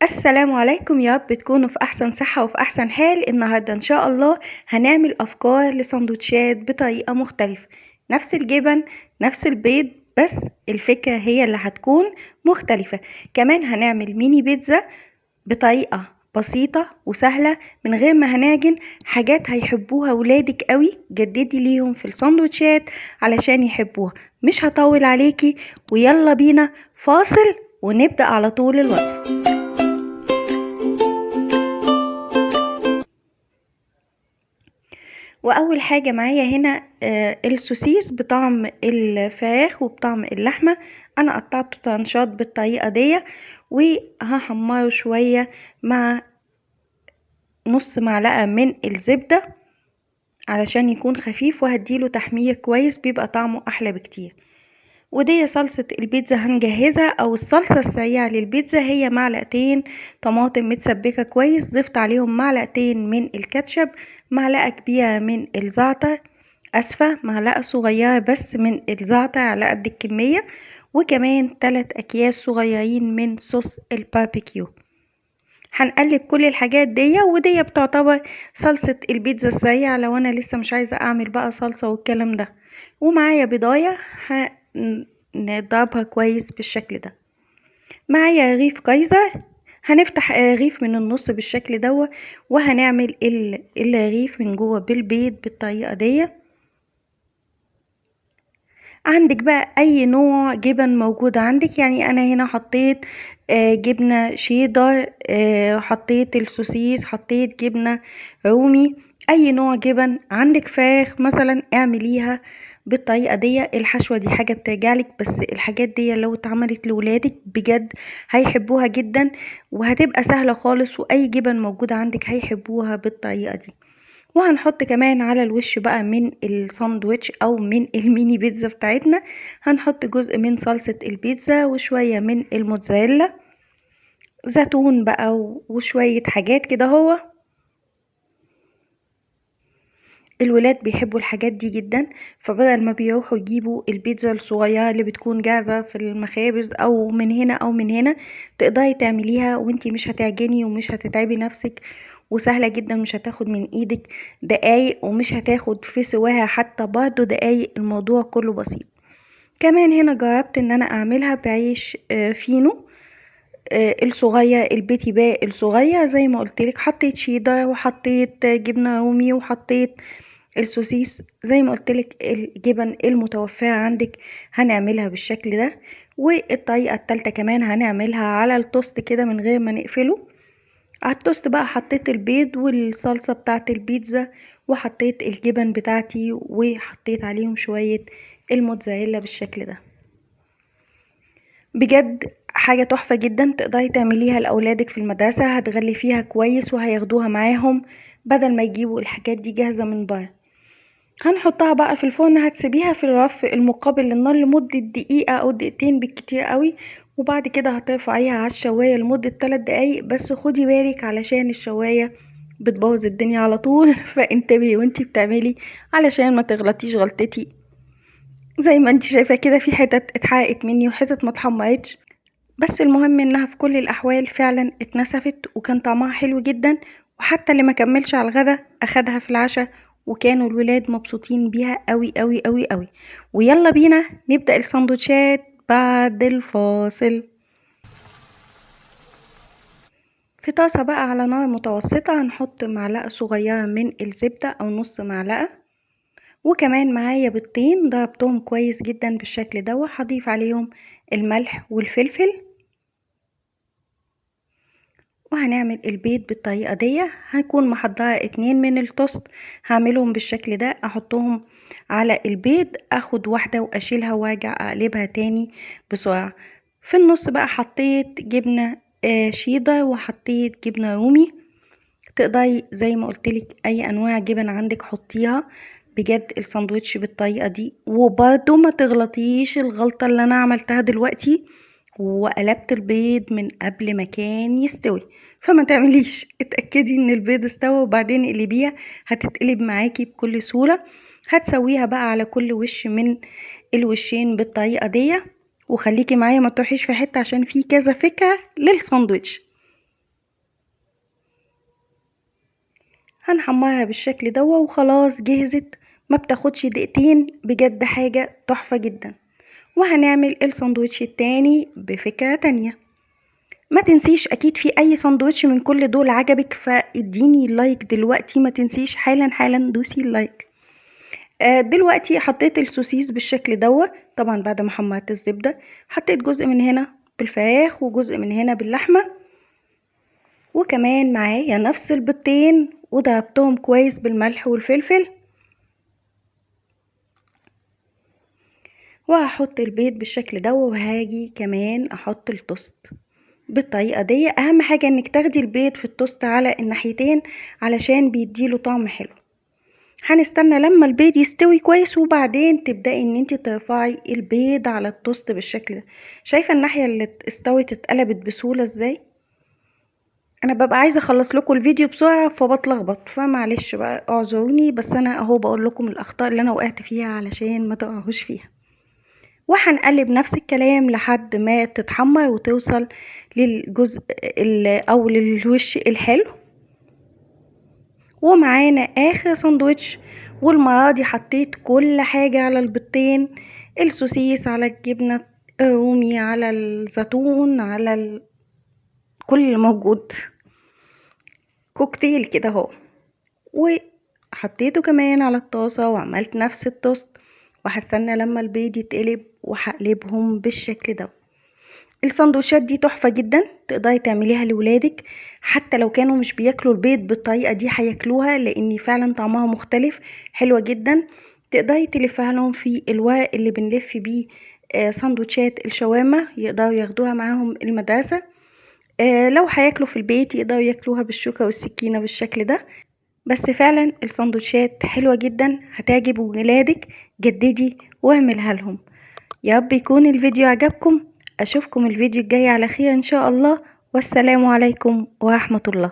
السلام عليكم، يا رب تكونوا في احسن صحة وفي احسن حال. النهاردة ان شاء الله هنعمل افكار لسندوتشات بطريقة مختلفة، نفس الجبن نفس البيض، بس الفكرة هي اللي هتكون مختلفة. كمان هنعمل ميني بيتزا بطريقة بسيطة وسهلة من غير ما هنعجن، حاجات هيحبوها ولادك قوي، جددي ليهم في السندوتشات علشان يحبوها. مش هطول عليكي، ويلا بينا فاصل ونبدأ على طول الوصفة. واول حاجة معايا هنا السوسيس بطعم الفراخ وبطعم اللحمة، انا قطعته طرنشات بالطريقة دي، وهحمره شوية مع نص معلقة من الزبدة علشان يكون خفيف، وهديله تحمير كويس بيبقى طعمه احلى بكتير. ودي صلصة البيتزا هنجهزها، او الصلصة السريعة للبيتزا، هي معلقتين طماطم متسبكة كويس، ضفت عليهم معلقتين من الكاتشب، معلقة كبيرة من الزعتر، اسفة معلقة صغيرة بس من الزعتر على قد الكمية، وكمان 3 اكياس صغيرين من صوص الباربيكيو. هنقلب كل الحاجات دي، ودي بتعتبر صلصة البيتزا السريعة لو انا لسه مش عايزة اعمل بقى صلصة والكلام ده. ومعايا بيضاية هنضربها كويس بالشكل ده. معايا رغيف كايزر، هنفتح رغيف من النص بالشكل ده، وهنعمل الرغيف من جوه بالبيض بالطريقة دي. عندك بقى اي نوع جبن موجود عندك، انا هنا حطيت جبنة شيدر، حطيت السوسيس، حطيت جبنة رومي، اي نوع جبن عندك. فراخ مثلا اعمليها بالطريقة دي. الحشوة دي حاجة بترجعلك، بس الحاجات دي لو اتعملت لولادك بجد هيحبوها جدا، وهتبقى سهلة خالص، واي جبن موجودة عندك هيحبوها بالطريقة دي. وهنحط كمان على الوش بقى من الساندويتش او من الميني بيتزا بتاعتنا، هنحط جزء من صلصة البيتزا وشوية من الموتزاريلا، زيتون بقى وشوية حاجات كده. هو الولاد بيحبوا الحاجات دي جدا، فبدل ما بيروحوا يجيبوا البيتزا الصغيرة اللي بتكون جاهزة في المخابز او من هنا او من هنا، تقدري تعمليها وانتي مش هتعجني ومش هتتعبي نفسك، وسهلة جدا، مش هتاخد من ايدك دقايق، ومش هتاخد في سواها حتى برضو دقايق، الموضوع كله بسيط. كمان هنا جربت ان انا اعملها بعيش فينو، الصغير، البيتي باء الصغير زي ما قلتلك، حطيت شيدر وحطيت جبنة رومي وحطيت السوسيس زي ما قلتلك، الجبن المتوفرة عندك هنعملها بالشكل ده. والطريقة التالتة كمان هنعملها على التوست كده من غير ما نقفله. على التوست بقى حطيت البيض والصلصة بتاعت البيتزا، وحطيت الجبن بتاعتي، وحطيت عليهم شوية الموتزاريلا بالشكل ده. بجد حاجة تحفة جدا، تقدري تعمليها لأولادك في المدرسة، هتغلفيها كويس وهياخدوها معاهم بدل ما يجيبوا الحاجات دي جاهزة من بره. هنحطها بقى في الفرن، هتسيبيها في الرف المقابل للنار لمدة دقيقة أو دقيقتين بالكتير قوي، وبعد كده هترفعيها على الشواية لمدة 3 دقايق بس. خدي بالك علشان الشواية بتبوظ الدنيا على طول، فانتبهي وانتي بتعملي علشان ما تغلطيش غلطتي. زي ما انتي شايفة كده في حتت اتحرقت مني وحتت ما اتحمرتش، بس المهم انها في كل الاحوال فعلا اتنسفت وكان طعمها حلو جدا، وحتى اللي ما كملش على الغدا اخدها في العشاء، وكانوا الولاد مبسوطين بيها قوي قوي قوي قوي. ويلا بينا نبدأ السندوتشات بعد الفاصل. في طاسة بقى على نار متوسطة هنحط معلقة صغيرة من الزبدة أو نص معلقة، وكمان معايا بيضتين ضربتهم كويس جدا بالشكل ده، وهضيف عليهم الملح والفلفل، وهنعمل البيض بالطريقة دي. هنكون محضرة 2 من التوست، هعملهم بالشكل ده، احطهم على البيض، اخد واحدة واشيلها وارجع اقلبها تاني بسرعة. في النص بقى حطيت جبنة شيدر وحطيت جبنة رومي، تقدري زي ما قلتلك اي انواع جبن عندك حطيها. بجد الساندوتش بالطريقة دي، وبرده ما تغلطيش الغلطة اللي انا عملتها دلوقتي وقلبت البيض من قبل ما كان يستوي، فما تعمليش، اتأكدي ان البيض استوى وبعدين اقلبيها، هتتقلب معاكي بكل سهولة. هتسويها بقى على كل وش من الوشين بالطريقة دي، وخليكي معايا ما تروحيش في حتة عشان في كذا فكرة للساندوتش. هنحمرها بالشكل دوا وخلاص جهزت، ما بتاخدش دقيقتين، بجد حاجة تحفة جدا. وهنعمل الساندوتش التاني بفكرة تانية. ما تنسيش اكيد في اي ساندوتش من كل دول عجبك فاديني like دلوقتي، ما تنسيش حالا حالا دوسي ال like. دلوقتي حطيت السوسيس بالشكل دوا، طبعا بعد ما حمرت الزبدة. حطيت جزء من هنا بالفراخ وجزء من هنا باللحمة، وكمان معايا نفس البيضتين وضربتهم كويس بالملح والفلفل. وهحط البيض بالشكل ده، وهاجي كمان احط التوست بالطريقة دي. اهم حاجة انك تاخدي البيض في التوست على الناحيتين علشان بيديله طعم حلو. هنستنى لما البيض يستوي كويس وبعدين تبدأي ان انت ترفعي البيض على التوست بالشكل ده. شايفة الناحية اللي استوت اتقلبت بسهولة ازاي؟ انا ببقى عايزة اخلص لكم الفيديو بسرعة فبتلخبط، فمعلش بقى اعذروني، بس انا اهو بقول لكم الاخطاء اللي انا وقعت فيها علشان ما تقعوش فيها. وهنقلب نفس الكلام لحد ما تتحمر وتوصل للجزء او للوش الحلو. ومعانا اخر ساندوتش، والمرة دي حطيت كل حاجة على البيضتين، السوسيس على الجبنة الرومي على الزيتون على كل اللي موجود، كوكتيل كده اهو. وحطيته كمان على الطاسة وعملت نفس التوست، وهستنى لما البيض يتقلب وهقلبهم بالشكل ده. السندوتشات دي تحفة جدا، تقدري تعمليها لولادك حتى لو كانوا مش بياكلوا البيض بالطريقة دي هياكلوها، لان فعلا طعمها مختلف، حلوة جدا. تقدري تلفها لهم في الورق اللي بنلف بيه سندوتشات الشاورما، يقدروا ياخدوها معاهم المدرسة. لو هياكلوا في البيت يقدروا ياكلوها بالشوكة والسكينة بالشكل ده. بس فعلا السندوتشات حلوة جدا، هتعجب ولادك. جددي واعملها لهم. يا رب يكون الفيديو عجبكم. اشوفكم الفيديو الجاي على خير ان شاء الله، والسلام عليكم ورحمة الله.